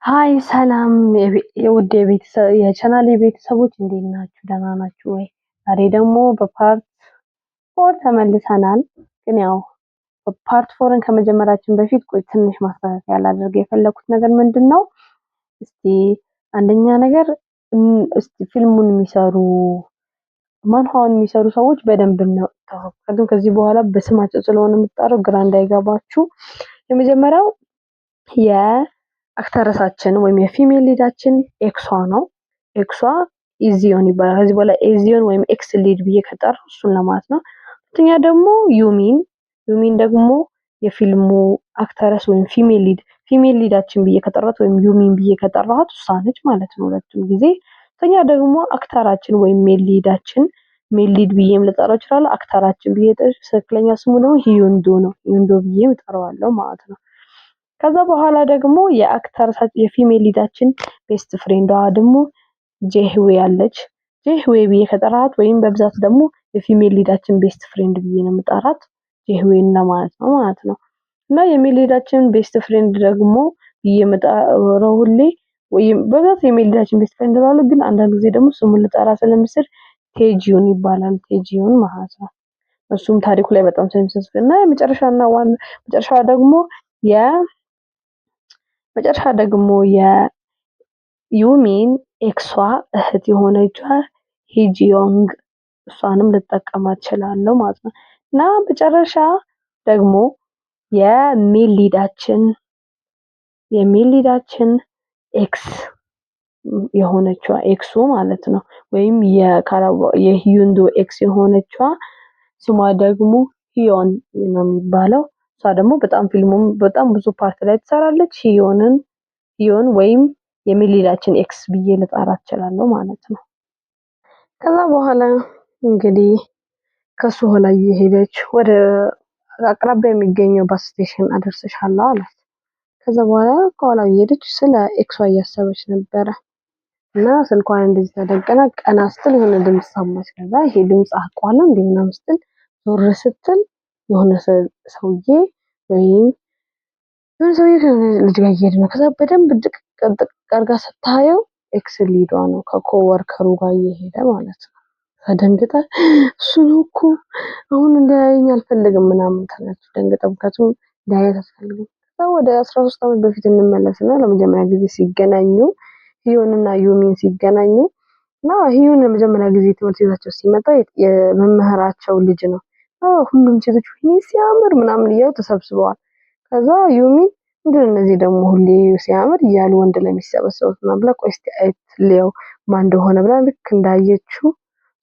Hi ሰላም የውድ የቤተሰብ የቻናል የቤተሰቦች እንዴት ናችሁ? ደህና ናችሁ ወይ? ዛሬ ደግሞ በ part 4 ተመልሰናል። ግን ያው part 4ን ከመጀመራችን በፊት ቆይ ትንሽ ማስተካከያ ላደርግ የፈለኩት ነገር ምንድን ነው? እስቲ አንደኛ ነገር እስቲ ፊልሙን የሚሰሩ ማንሃውን የሚሰሩ ሰዎች በደንብ ነው። ከዚህ በኋላ በስማቸው ስለሆነ የምጠራው ግራ እንዳይገባችሁ። የመጀመሪያው የ actress ኣችን ወይም የ female lead ኣችን ex ዋ ነው። ex ዋ ኢዚዮን ይባላል። ከዚህ በኋላ ኤዚዮን ወይም ex lead ብዬ ከጠራሁ እሱን ለማለት ነው። ሁለተኛ ደግሞ ዩሚን፣ ዩሚን ደግሞ የፊልሙ actress ወይም female lead ኣችን ብዬ ከጠራት ወይም ዩሚን ብዬ ከጠራኋት እሷ ነች ማለት ነው ሁለቱም ጊዜ። ሁለተኛ ደግሞ actor ኣችን ወይም male lead ኣችን፣ male lead ብዬም ልጠራው እችላለሁ። actor ኣችን ብዬ ትክክለኛ ስሙ ደግሞ ሂዩንዶ ነው። ሂዩንዶ ብዬም እጠራዋለሁ ማለት ነው። ከዛ በኋላ ደግሞ የ actor የ female lead ኣችን best friend ዋ ደግሞ ጄህዌ አለች። ጄህዌ ብዬ ከጠራኋት ወይም በብዛት ደግሞ የ female lead ኣችን best friend ብዬ ነው የምጠራት፣ ጄህዌን ለማለት ነው ማለት ነው። እና የ male lead ኣችን best friend ደግሞ ብዬ የምጠራው ሁሌ ወይም በብዛት የ male lead ኣችን best friend እለዋለሁ፣ ግን አንዳንድ ጊዜ ደግሞ ስሙን ልጠራ ስለምችል ቴጂዮን ይባላል። ቴጂዮን ማለት ነው። እሱም ታሪኩ ላይ በጣም ስለሚሳተፍ። እና የመጨረሻና ዋና መጨረሻ ደግሞ የመጨረሻ ደግሞ የዩሚን ex ዋ እህት የሆነችዋ ሂጂዮንግ፣ እሷንም ልጠቀማት እችላለሁ ማለት ነው። እና መጨረሻ ደግሞ የ male lead ኣችን ex የሆነችዋ ex ኡ ማለት ነው ወይም የሂዩንዶ ex የሆነችዋ ስሟ ደግሞ ሂዮን ነው የሚባለው። እሷ ደግሞ በጣም ፊልሙም በጣም ብዙ part ላይ ትሰራለች። ሂዮንን ሂዮን ወይም የ male lead ኣችን ex ብዬ ልጠራት እችላለሁ ማለት ነው። ከዛ በኋላ እንግዲህ ከሱ ኋላ እየሄደች ወደ አቅራቢያ የሚገኘው bus station አደርስሻለሁ አላት። ከዛ በኋላ ከኋላ እየሄደች ስለ ex ዋ እያሰበች ነበረ እና ስልኳን እንደዚህ ተደቅና ቀና ስትል የሆነ ድምፅ ሰማች። ከዛ ይሄ ድምፅ አውቀዋለሁ እንዴ ምናምን ስትል ዞር ስትል የሆነ ሰውዬ ወይም የሆነ ሰውዬ ከሆነ ልጅ ጋር እየሄደ ነው። ከዛ በደንብ ድቅቅ አድርጋ ስታየው ex lead ዋ ነው፣ ከ coworker ኡ ጋር እየሄደ ማለት ነው። ደንግጣ እሱ ነው እኮ፣ አሁን እንዲያየኝ አልፈልግም ምናምን ትላለች። ደንግጣ፣ ምክንያቱም እንዲያያት አትፈልግም። ከዛ ወደ 13 ዓመት በፊት እንመለስና ለመጀመሪያ ጊዜ ሲገናኙ፣ ሂዮን እና ዩሚን ሲገናኙ እና ሂዮን ለመጀመሪያ ጊዜ ትምህርት ቤታቸው ሲመጣ የመምህራቸው ልጅ ነው። ሁሉም ሴቶች ወይኔ ሲያምር ምናምን እያሉ ተሰብስበዋል። ከዛ ዩሚን ምንድን እነዚህ ደግሞ ሁሌ ሲያምር እያሉ ወንድ ላይ የሚሰበሰቡት ምናምን ብላ ቆይ እስኪ አየት ልየው ማን እንደሆነ ብላ ልክ እንዳየችው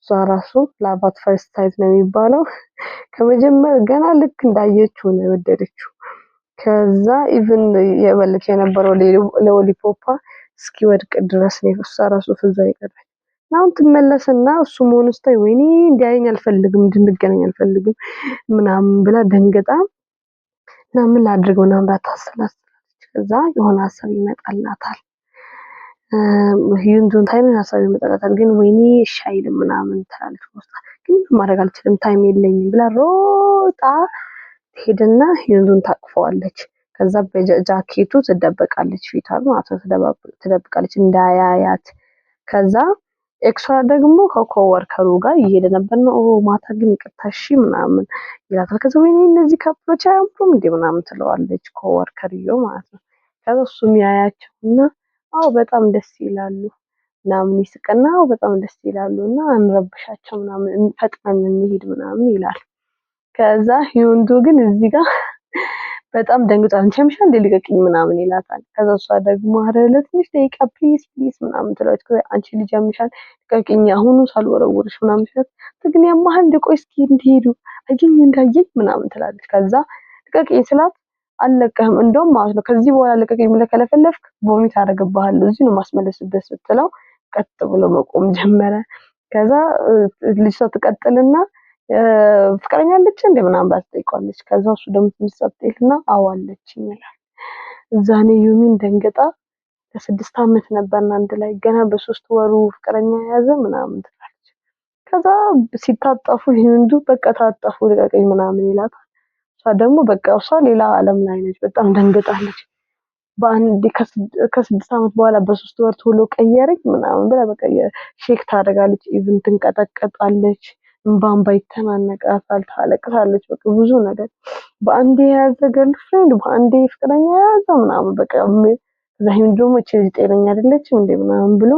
እሷ ራሱ love at first sight ነው የሚባለው። ከመጀመር ገና ልክ እንዳየችው ነው የወደደችው። ከዛ even የበለች የነበረው lollipop እስኪወድቅ ድረስ ነው እሷ ራሱ ፍዛ የቀረች። አሁን ትመለስና እሱ መሆኑ ስታይ ወይኔ እንዲያየኝ አልፈልግም፣ እንድንገናኝ አልፈልግም ምናምን ብላ ደንግጣ እና ምን ላድርግ ምናምን ብላ ታሰላስላለች። ከዛ የሆነ ሀሳብ ይመጣላታል። ዩንዱን ታይም ሀሳብ ይመጣላታል። ግን ወይኔ እሺ አይልም ምናምን ትላለች ውስጧ። ግን ማድረግ አልችልም፣ time የለኝም ብላ ሮጣ ትሄድና ዩንዱን ታቅፈዋለች። ከዛ በጃኬቱ ትደበቃለች፣ ፊቷን ማለት ነው ትደብቃለች እንዳያያት። ከዛ ex ዋ ደግሞ ከ coworker ኡ ጋር እየሄደ ነበር ነው፣ ማታ ግን ይቅርታ እሺ ምናምን ይላታል። ከዛ ወይኔ እነዚህ couple ኦች አያምሩም እንዴ ምናምን ትለዋለች coworker ዮ ማለት ነው። ከዛ እሱም ያያቸውና አዎ በጣም ደስ ይላሉ ምናምን ይስቅና አዎ በጣም ደስ ይላሉ እና አንረብሻቸው ምናምን፣ ፈጥነን እንሂድ ምናምን ይላል። ከዛ ሂዩንዱ ግን እዚህ ጋር በጣም ደንግጧል። አንቺ ያምሻል እንዴ፣ ልቀቂኝ ምናምን ይላታል። ከዛ እሷ ደግሞ ኧረ ለትንሽ ደቂቃ please please ምናምን ትለዋለች። ከዛ አንቺ ልጅ ያምሻል፣ ልቀቂኝ አሁኑ ሳልወረውርሽ ምናምን ሲላት ግን ያማሃል እንደ ቆይ እስኪ እንዲሄዱ አየኝ እንዳየኝ ምናምን ትላለች። ከዛ ልቀቂኝ ስላት አልለቀህም እንደውም ማለት ነው፣ ከዚህ በኋላ ልቀቂኝ ብለህ ከለፈለፍክ vomit አደርግብሃለሁ፣ እዚህ ነው ማስመለስበት ስትለው ቀጥ ብሎ መቆም ጀመረ። ከዛ ልጅቷ ትቀጥልና ፍቅረኛ አለች እንደ ምናምን ብላ ትጠይቀዋለች። ከዛ እሱ ደግሞ ትንሽ ጸጥ ይልና አዎ አለችኝ ይላል። እዛኔ ዩሚን ደንግጣ ለ6 ዓመት ነበርን አንድ ላይ፣ ገና በ3 ወሩ ፍቅረኛ የያዘ ምናምን ትላለች። ከዛ ሲታጠፉ ሂንዱ በቃ ታጠፉ ልቀቀኝ ምናምን ይላታል። እሷ ደግሞ በቃ እሷ ሌላ ዓለም ላይ ነች። በጣም ደንግጣለች። በአንድ ከ6 ዓመት በኋላ በ3 ወር ቶሎ ቀየረኝ ምናምን ብላ በቃ shake ታደርጋለች። Even ትንቀጠቀጣለች። እምባ እምባ ይተናነቃታል፣ ታለቅሳለች። በቃ ብዙ ነገር በአንዴ የያዘ girlfriend፣ በአንዴ ፍቅረኛ የያዘ ምናምን፣ በቃ ከዛ ይሄን ደግሞ እቺ ልጅ ጤነኛ አይደለችም እንዴ ምናምን ብሎ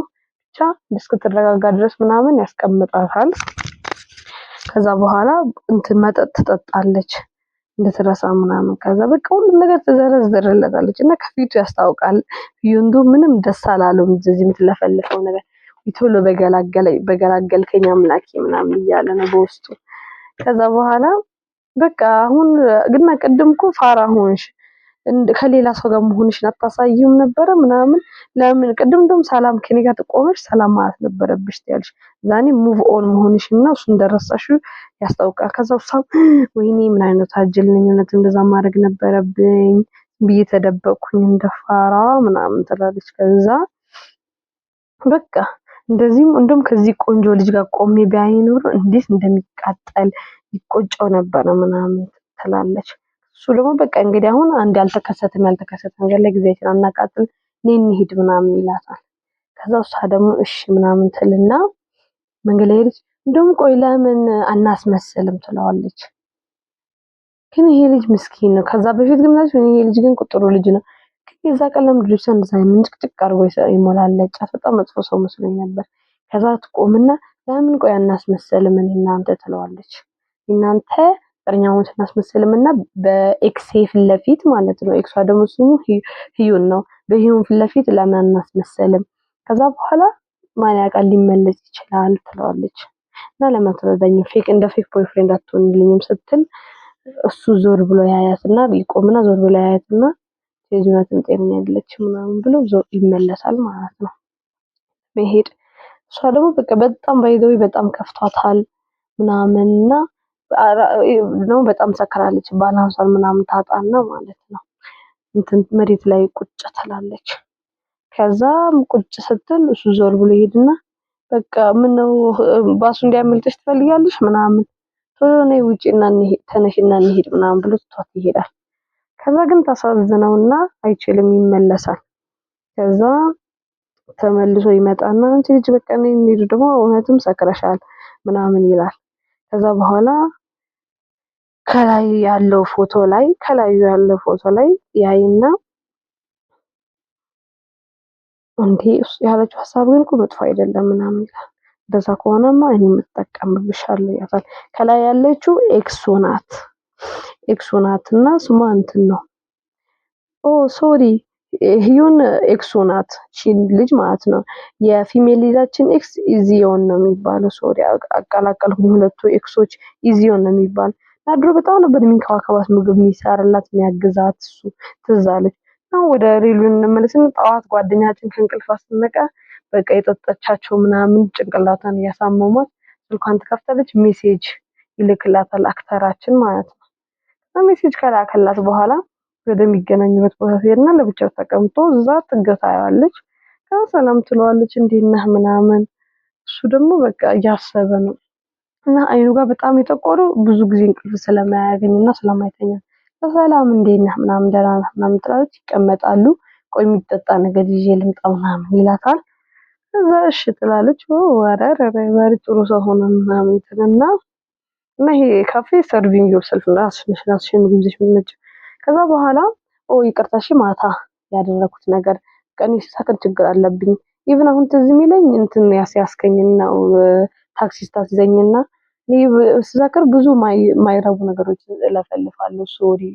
ብቻ እስክትረጋጋ ድረስ ምናምን ያስቀምጣታል። ከዛ በኋላ እንትን መጠጥ ትጠጣለች እንድትረሳ ምናምን። ከዛ በቃ ሁሉም ነገር ትዘረዝርለታለች እና ከፊቱ ያስታውቃል። ዩንዱ ምንም ደስ አላለውም። እንደዚህ የምትለፈልፈው ነገር፣ ቶሎ በገላገልከኝ አምላኬ ምናምን እያለ ነው በውስጡ። ከዛ በኋላ በቃ አሁን ግና ቅድም እኮ ፋራ ሆንሽ፣ ከሌላ ሰው ጋር መሆንሽን አታሳይም ነበረ ምናምን፣ ለምን ቅድም እንደውም ሰላም ከኔ ጋር ትቆመሽ ሰላም ማለት ነበረብሽ ትያለሽ። ዛኔ move on መሆንሽና እሱ እንደረሳሽው ያስታውቃል። ከዛ እሷም ወይኔ ምን አይነት አጅል ነኝ፣ እውነት እንደዛ ማድረግ ነበረብኝ ብዬ ተደበቅኩኝ እንደፋራ ምናምን ትላለች። ከዛ በቃ እንደዚህም እንደውም ከዚህ ቆንጆ ልጅ ጋር ቆሜ ቢያይ ኖሮ እንዴት እንደሚቃጠል ይቆጨው ነበረ ምናምን ትላለች። እሱ ደግሞ በቃ እንግዲህ አሁን አንድ ያልተከሰተም ያልተከሰተ ነገር ላይ ጊዜያችን አናቃጥል፣ ነይ እንሂድ ምናምን ይላታል። ከዛ እሷ ደግሞ እሺ ምናምን ትልና መንገድ ላይ ሄደች። እንደውም ቆይ ለምን አናስመስልም ትለዋለች። ግን ይሄ ልጅ ምስኪን ነው። ከዛ በፊት ግን ይሄ ልጅ ግን ጥሩ ልጅ ነው። ግን የዛ ቀን ለምንድን ነው እንደዛ ምንጭቅጭቅ አድርጎ ይሞላለጫት? በጣም መጥፎ ሰው መስሎኝ ነበር። ከዛ ትቆምና ለምን ቆይ አናስመስልም እኔ እናንተ ትለዋለች። እናንተ ፍቅረኛሞች እናስመስልም እና በ ex ኤ ፊት ለፊት ማለት ነው። ኤክሷ ደግሞ ስሙ ህዩን ነው። በህዩን ፊት ለፊት ለምን አናስመስልም? ከዛ በኋላ ማን ያውቃል ሊመለስ ይችላል ትለዋለች። እና ለምን አትረዳኝም? Fake እንደ fake boyfriend አትሆንልኝም ስትል እሱ ዞር ብሎ ያያትና ይቆምና ዞር ብሎ ያያትና የእውነትም ጤነኛ አይደለችም ምናምን ብሎ ይመለሳል ማለት ነው። መሄድ እሷ ደግሞ በቃ በጣም by the way በጣም ከፍቷታል ምናምን እና ደግሞ በጣም ሰክራለች። Balance ሷን ምናምን ታጣና ማለት ነው እንትን መሬት ላይ ቁጭ ትላለች። ከዛም ቁጭ ስትል እሱ ዞር ብሎ ይሄድና በቃ ምነው ባሱ እንዲያመልጥሽ ትፈልጊያለሽ ምናምን፣ ቶሎ ነይ ውጪና እንሂድ፣ ተነሽና እንሂድ ምናምን ብሎ ትቷት ይሄዳል። ከዛ ግን ታሳዝነውና አይችልም፣ ይመለሳል። ከዛ ተመልሶ ይመጣና አንቺ ልጅ በቃ ነይ እንሂድ፣ ደግሞ እውነትም ሰክረሻል ምናምን ይላል። ከዛ በኋላ ከላይ ያለው ፎቶ ላይ ያይና እንዴ ያለችው ሀሳብ ግን እኮ መጥፎ አይደለም ምናምን ይላል። እንደዛ ከሆነማ እኔም እጠቀምብሻለሁ ይላታል። ከላይ ያለችው ex ኡ ናት። Ex ኡ ናት እና ስሟ እንትን ነው። Oh sorry፣ ህዩን ex ኡ ናት ልጅ ማለት ነው። የ female lead ኣችን ex ኢዚዮን ነው የሚባለው። Sorry አቀላቀልኩኝ። ሁለቱ ex ኦች ኢዚዮን ነው የሚባለው። እና ድሮ በጣም ነበር የሚንከባከባት፣ ምግብ የሚሰራላት፣ የሚያግዛት፣ እሱ ትዝ አለች። አሁን ወደ real ኡ እንመለስና ጠዋት ጓደኛችን ከእንቅልፏ ስትነቃ በቃ የጠጣቻቸው ምናምን ጭንቅላቷን እያሳመሟት ስልኳን ትከፍታለች። Message ይልክላታል actor ኣችን ማለት ነው። Message ከላከላት በኋላ ወደሚገናኙበት ቦታ ትሄድና ለብቻው ተቀምጦ እዛ ጥግ ታየዋለች። ከዛ ሰላም ትለዋለች፣ እንዴት ነህ ምናምን። እሱ ደግሞ በቃ እያሰበ ነው እና አይኑ ጋር በጣም የጠቆረው ብዙ ጊዜ እንቅልፍ ስለማያገኝ እና ስለማይተኛ። ሰላም እንዴት ነህ ምናምን፣ ደህና ነህ ምናምን ትላለች። ይቀመጣሉ። ቆይ የሚጠጣ ነገር ይዤ ልምጣ ምናምን ይላታል። ከዛ እሺ ትላለች። ወረረ ዛሬ ጥሩ ሰው ሆነ ምናምን ትልና እና ይሄ ካፌ serving yourself፣ ራስሽ ራስሽን ምግብ ይዘሽ የምትመጪው። ከዛ በኋላ ኦ ይቅርታ እሺ ማታ ያደረኩት ነገር ቀን ስሰክር ችግር አለብኝ። Even አሁን ትዝ የሚለኝ እንትን ያስያስከኝና ታክሲ ስታስይዘኝና እኔ ስሰክር ብዙ ማይረቡ ነገሮች እለፈልፋለሁ። Sorry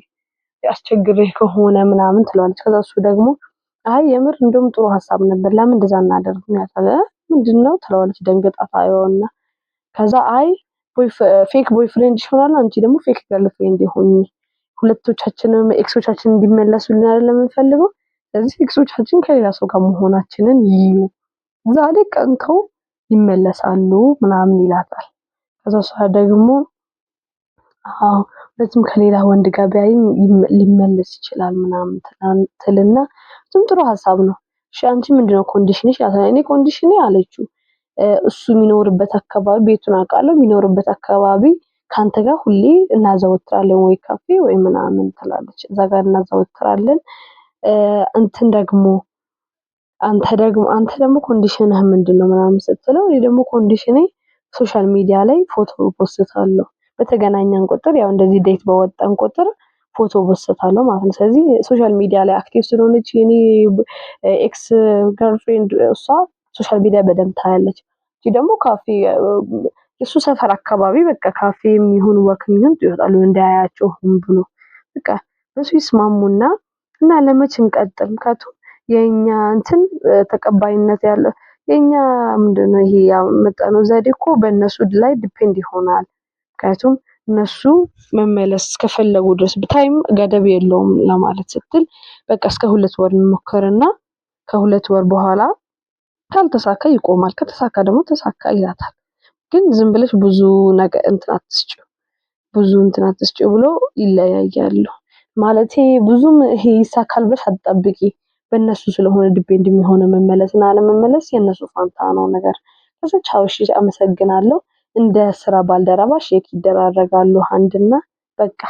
አስቸግሬህ ከሆነ ምናምን ትለዋለች። ከዛ እሱ ደግሞ አይ የምር እንደውም ጥሩ ሀሳብ ነበር፣ ለምን እንደዛ እናደርግም ያታለ ምንድን ነው ትለዋለች። ደንግጣ ታየውና ከዛ አይ fake boyfriend ይሆናል፣ አንቺ ደግሞ fake girlfriend ይሁን፣ ሁለቶቻችንም ex ኦቻችን እንዲመለሱልን አይደለም የምንፈልገው። ስለዚህ ex ኦቻችን ከሌላ ሰው ጋር መሆናችንን ይዩ፣ ዛሬ ቀንተው ይመለሳሉ ምናምን ይላታል። ከዛ እሷ ደግሞ አዎ እውነትም ከሌላ ወንድ ጋር ቢያይም ሊመለስ ይችላል ምናምን ትልና እሱም ጥሩ ሀሳብ ነው። እሺ አንቺ ምንድነው condition ሽ? እኔ condition ኔ አለችው እሱ የሚኖርበት አካባቢ ቤቱን አውቃለሁ፣ የሚኖርበት አካባቢ ካንተ ጋር ሁሌ እናዘወትራለን ወይ ካፌ ወይ ምናምን ትላለች። እዛ ጋር እናዘወትራለን። እንትን ደግሞ አንተ ደግሞ condition ህ ምንድን ነው ምናምን ስትለው፣ እኔ ደግሞ condition ኔ social media ላይ ፎቶ ፖስታለሁ። በተገናኘን ቁጥር፣ ያው እንደዚህ date በወጣን ቁጥር ፎቶ ፖስታለሁ ማለት ነው። ስለዚህ social media ላይ active ስለሆነች የኔ ex girlfriend፣ እሷ social media በደንብ ታያለች። እቺ ደግሞ ካፌ እሱ ሰፈር አካባቢ በቃ ካፌ የሚሆን walk የሚሆን ይወጣሉ እንዳያያቸው ብሎ። በቃ በሱ ይስማሙና እና ለመች እንቀጥል? ምክንያቱም የኛ እንትን ተቀባይነት ያለው የኛ ምንድነው ይሄ ያመጣነው ዘዴ እኮ በእነሱ ላይ depend ይሆናል። ምክንያቱም እነሱ መመለስ እስከፈለጉ ድረስ time ገደብ የለውም ለማለት ስትል፣ በቃ እስከ 2 ወር እንሞክርና ከ2 ወር በኋላ ካልተሳካ ይቆማል፣ ከተሳካ ደግሞ ተሳካ ይላታል። ግን ዝም ብለሽ ብዙ ነገር እንትን አትስጪው፣ ብዙ እንትን አትስጪው ብሎ ይለያያሉ። ማለቴ ብዙም ይሄ ይሳካል ብለሽ አትጠብቂ። በእነሱ ስለሆነ depend የሚሆነው መመለስና አለመመለስ የእነሱ ፋንታ ነው ነገር። ከዛ ቻው እሺ አመሰግናለሁ። እንደ ስራ ባልደረባ shake ይደራረጋሉ አንድና በቃ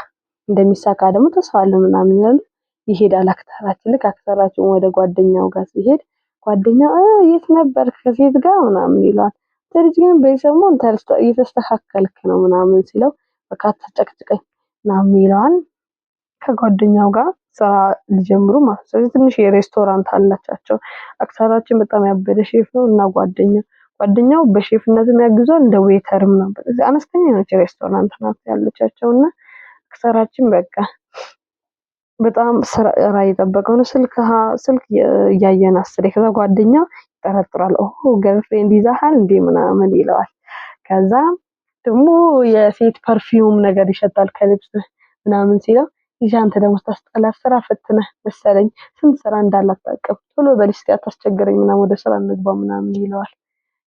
እንደሚሳካ ደግሞ ተስፋ አለ ምናምን ይላሉ። ይሄዳል actor ኣችን። ልክ actor ኣችን ወደ ጓደኛው ጋር ሲሄድ ጓደኛው የት ነበር ከሴት ጋር ምናምን ይለዋል። ልጅ ግን በዚህ ሰሞን እየተስተካከልክ ነው ምናምን ሲለው፣ በቃ አታጨቅጭቀኝ ምናምን ይለዋል። ከጓደኛው ጋር ስራ ሊጀምሩ ማለት ነው። ስለዚህ ትንሽ የሬስቶራንት አላቻቸው። Actor ኣችን በጣም ያበደ ሼፍ ነው እና ጓደኛው በሼፍነትም ያግዟል፣ እንደ waiter ም ነው። አነስተኛ የሆነች ሬስቶራንት ናት ያለቻቸው እና actor ኣችን በቃ በጣም ስራ እየጠበቀው ነው። ስልክ እያየን አስሬ። ከዛ ጓደኛው ይጠረጥራል። ኦ girlfriend ይዛሃል እንዴ ምናምን ይለዋል። ከዛ ደግሞ የሴት perfume ነገር ይሸታል ከልብስ ምናምን ሲለው፣ ይህ አንተ ደግሞ ስታስጠላ፣ ስራ ፈትነህ መሰለኝ፣ ስንት ስራ እንዳለ አታውቅም። ቶሎ በል እስኪ አታስቸግረኝ ምናምን፣ ወደ ስራ እንግባ ምናምን ይለዋል።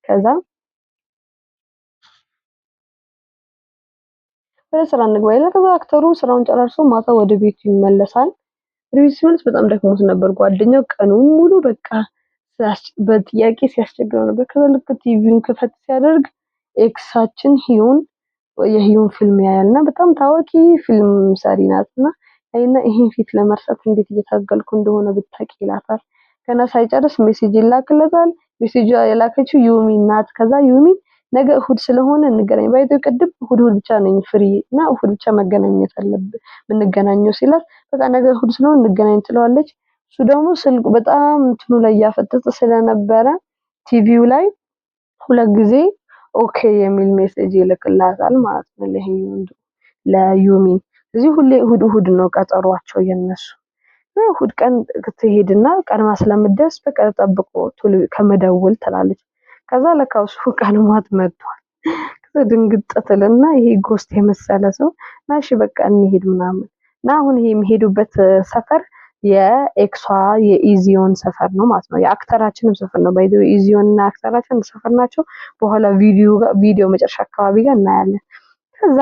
ከዛ ወደ ስራ እንግባ ይላል። ከዛ actor ኡ ስራውን ጨራርሶ ማታ ወደ ቤቱ ይመለሳል። ወደ ቤቱ ሲመለስ በጣም ደክሞት ነበር። ጓደኛው ቀኑን ሙሉ በቃ በጥያቄ ሲያስቸግረው ነበር። ከዛ ልክ ቲቪውን ክፈት ሲያደርግ ex ኣችን ሂዩን የሂዩን ፊልም ያያል እና በጣም ታዋቂ ፊልም ሰሪ ናት እና ይሄን ፊት ለመርሳት እንዴት እየታገልኩ እንደሆነ ብታውቂ ይላታል። ገና ሳይጨርስ message ይላክለታል። Message የላከችው ዩሚ ናት። ከዛ ዩሚ ነገ እሁድ ስለሆነ እንገናኝ፣ by the way ቅድም እሁድ እሁድ ብቻ ነኝ free እና እሁድ ብቻ መገናኘት አለብን የምንገናኘው ሲላት፣ በቃ ነገ እሁድ ስለሆነ እንገናኝ ትለዋለች። እሱ ደግሞ ስልኩ በጣም እንትኑ ላይ እያፈጠጠ ስለነበረ ቲቪው ላይ ሁለት ጊዜ okay የሚል message ይልክላታል ማለት ነው ለዩሚን። እዚህ ሁሌ እሁድ እሁድ ነው ቀጠሯቸው የነሱ። እሁድ ቀን ትሄድና ቀድማ ስለምትደርስ በቃ ተጠብቆ ቶሎ ከመደወል ትላለች። ከዛ ለካ እሱ ቀድሟት መጥቷል። ከዛ ድንግጥ ትልና ይሄ ghost የመሰለ ሰው እና እሺ በቃ እንሂድ ምናምን እና አሁን ይሄ የሚሄዱበት ሰፈር የ ex ሷ የኢዚዮን ሰፈር ነው ማለት ነው። የ actor ኣችንም ሰፈር ነው። By the way ኢዚዮን እና actor ኣችን ሰፈር ናቸው። በኋላ ቪዲዮ መጨረሻ አካባቢ ጋር እናያለን። ከዛ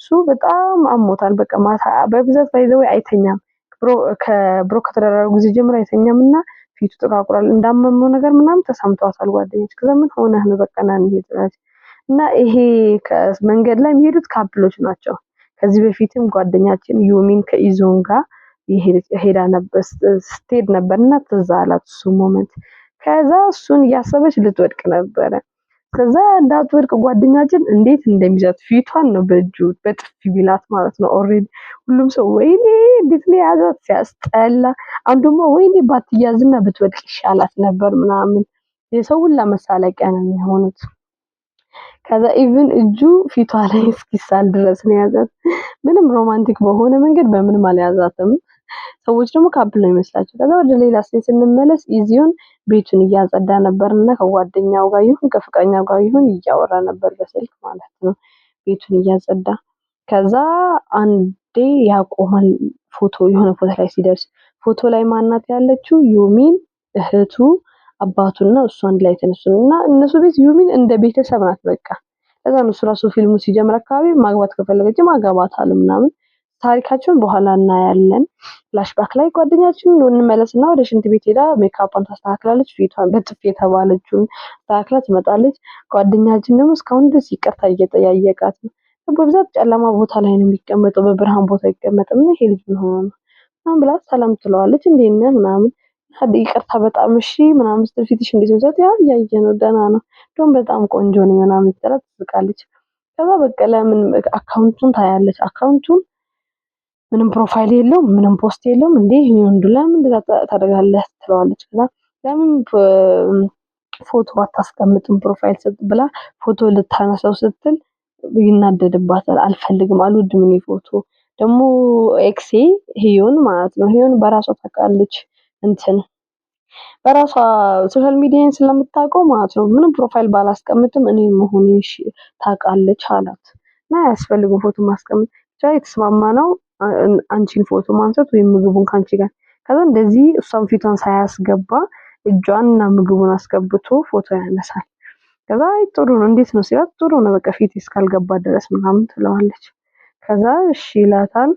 እሱ በጣም አሞታል። በቃ ማታ በብዛት by the way አይተኛም። Break ከተደረገ ጊዜ ጀምሮ አይተኛም እና ፊቱ ጠቋቁሯል። እንዳመመው ነገር ምናምን ተሰምቷታል ጓደኞች። ከዛ ምን ሆነህ ነው፣ በቃ ና እንሂድ እና ይሄ መንገድ ላይ የሚሄዱት couple ኦች ናቸው። ከዚህ በፊትም ጓደኛችን ዩሚን ከኢዞን ጋር ሄዳ ነበር፣ ስትሄድ ነበር እና ትዝ አላት እሱ moment። ከዛ እሱን እያሰበች ልትወድቅ ነበረ። ከዛ እንዳትወድቅ ጓደኛችን እንዴት እንደሚይዛት፣ ፊቷን ነው በእጁ በጥፊ ቢላት ማለት ነው። Already ሁሉም ሰው ወይኔ እንዴት ነው የያዛት ሲያስጠላ። አንዱማ ወይኔ ባትያዝና ብትወድቅ ይሻላት ነበር ምናምን፣ የሰው ሁላ መሳለቂያ ነው የሚሆኑት። ከዛ even እጁ ፊቷ ላይ እስኪሳል ድረስ ነው የያዛት። ምንም romantic በሆነ መንገድ በምንም አልያዛትም። ሰዎች ደግሞ couple ነው ይመስላቸው። ከዛ ወደ ሌላ scene ስንመለስ ኢዚዮን ቤቱን እያጸዳ ነበር እና ከጓደኛው ጋር ይሁን ከፍቅረኛው ጋር ይሁን እያወራ ነበር በስልክ ማለት ነው፣ ቤቱን እያጸዳ። ከዛ አንዴ ያቆማል፣ ፎቶ የሆነ ፎቶ ላይ ሲደርስ ፎቶ ላይ ማናት ያለችው? ዩሚን፣ እህቱ፣ አባቱና እሱ አንድ ላይ የተነሱ ነው እና እነሱ ቤት ዩሚን እንደ ቤተሰብ ናት በቃ። ከዛ ነው እሱ ራሱ ፊልሙ ሲጀምር አካባቢ ማግባት ከፈለገች ማግባት አለ ምናምን። ታሪካቸውን በኋላ እናያለን። Flashback ላይ ጓደኛችን እንመለስና ወደ ሽንት ቤት ሄዳ ሜካፓን ታስተካክላለች። ፊቷን በጥፊ የተባለችውን አስተካክላ ትመጣለች። ጓደኛችን ደግሞ እስካሁን ድረስ ይቅርታ እየጠያየቃት ነው። በብዛት ጨለማ ቦታ ላይ ነው የሚቀመጠው፣ በብርሃን ቦታ አይቀመጥም። እና ይሄ ልጅ ምን ሆኖ ነው? ብላ ሰላም ትለዋለች። እንዴት ነህ ምናምን፣ ይቅርታ በጣም እሺ ምናምን ስትል ፊትሽ እንዴት ነው ሲላት፣ ያ እያየ ነው ደህና ነው፣ እንደውም በጣም ቆንጆ ነው ምናምን ስትላት ትስቃለች። ከዛ በቃ ለምን account ኡን ታያለች። Account ኡን ምንም profile የለውም፣ ምንም post የለውም። እንዴ ወንዱ ለምን እንደዛ ታደርጋለህ ትለዋለች። ከዛ ለምን ፎቶ አታስቀምጥም profile ብላ ፎቶ ልታነሳው ስትል ይናደድባታል። አልፈልግም፣ አልወድም እኔ ፎቶ። ደግሞ ex ኤ ሂዮን ማለት ነው። ሂዮን በራሷ ታውቃለች፣ እንትን በራሷ social media ን ስለምታውቀው ማለት ነው። ምንም profile ባላስቀምጥም እኔ መሆኔን ታውቃለች አላት። እና አያስፈልግም ፎቶ ማስቀመጥ፣ ብቻ የተስማማ ነው አንቺን ፎቶ ማንሳት ወይም ምግቡን ካንቺ ጋር። ከዛ እንደዚህ እሷን ፊቷን ሳያስገባ እጇን እና ምግቡን አስገብቶ ፎቶ ያነሳል። ከዛ አይ ጥሩ ነው፣ እንዴት ነው ሲላት፣ ጥሩ ነው በቃ ፊት እስካልገባ ድረስ ምናምን ትለዋለች። ከዛ እሺ ይላታል።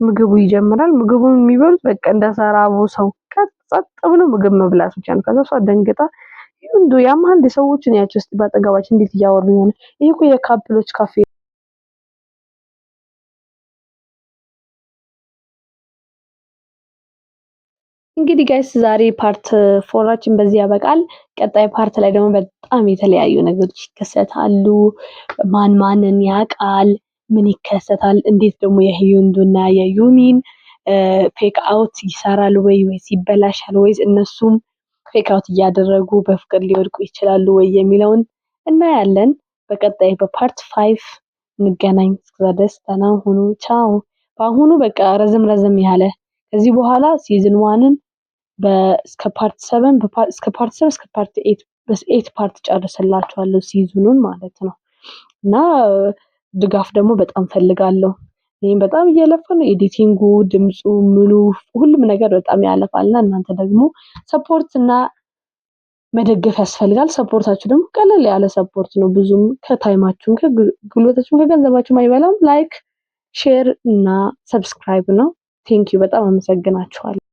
ምግቡ ይጀምራል። ምግቡን የሚበሉት በቃ እንደተራቡ ሰው ቀጥ ጸጥ ብሎ ምግብ መብላት ብቻ ነው። ከዛ እሷ ደንግጣ ይሁንዱ ያማል ሰዎችን ያቸው እስቲ በአጠገባችን እንዴት እያወሩ ይሆን? ይሄ እኮ የ couple ኦች ካፌ። እንግዲህ guys ዛሬ part 4 ኣችን በዚህ ያበቃል። ቀጣይ part ላይ ደግሞ በጣም የተለያዩ ነገሮች ይከሰታሉ። ማን ማንን ያውቃል? ምን ይከሰታል? እንዴት ደግሞ የሂዩንዱና የዩሚን fake out ይሰራል ወይ ወይስ ይበላሻል ወይስ እነሱም fake out እያደረጉ በፍቅር ሊወድቁ ይችላሉ ወይ የሚለውን እናያለን። በቀጣይ በ part 5 እንገናኝ። እስከዛ ድረስ ደህና ሁኑ። ቻው። በአሁኑ በቃ ረዘም ረዘም ያለ፣ ከዚህ በኋላ season 1 ን እስከ part 7 እስከ part 7 እስከ part 8 በ 8 part ጨርስላችኋለሁ season ኡን ማለት ነው። እና ድጋፍ ደግሞ በጣም ፈልጋለሁ። ይሄን በጣም እየለፋ ነው። Editing ኡ፣ ድምፁ፣ ምኑ ሁሉም ነገር በጣም ያለፋልና እናንተ ደግሞ support እና መደገፍ ያስፈልጋል። Support ኣችሁ ደግሞ ቀለል ያለ support ነው። ብዙም ከ time ኣችሁም ከጉልበታችሁም ከገንዘባችሁም አይበላም። Like፣ share እና subscribe ነው። Thank you፣ በጣም አመሰግናችኋለሁ።